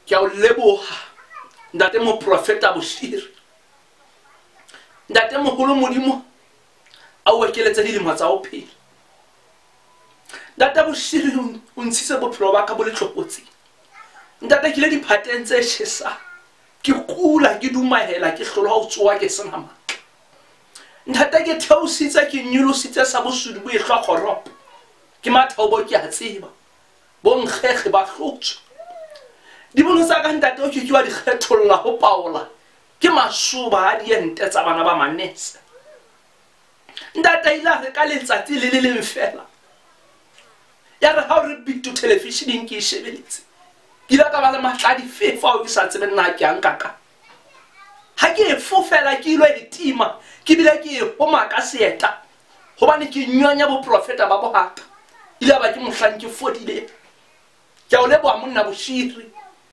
Ke a o leboha ntate moprofeta Boshiri. Ntate moholo Modimo a o ekeletse dilemo tsa ho phela. Ntate Boshiri o ntshitse bophelo ba ka bo le tlokotsing. Ntate ke ile diphateng tse tjhesang. Ke kula, ke dumahela, ke hlolwa ho tsoha ke sena matla. Ntate ke theositse, ke nyolositse sa bosudu bo ehlwa kgoropo. Ke matha bo ke a tseba. Bo nkgekge ba hlotswe. Dibono tsa ka ntate o ke ke wa di kgetholla ho paola. Ke masoba a diente tsa bana ba manese. Ntate ile a re ka letsatsi le le leng fela. Ya re ha o re bitu televisioneng ke e shebeletse. Ke ile ka ba le matla a difefo ao ke sa tsebeng na ke a nka ka. Ha ke e fofela ke ilo e tima, ke bile ke e homa ka seeta. Hobane ke nyonya boprofeta ba bohata. Ile ba ke mohlang ke fodile. Ke a o leboha monna Boshiri.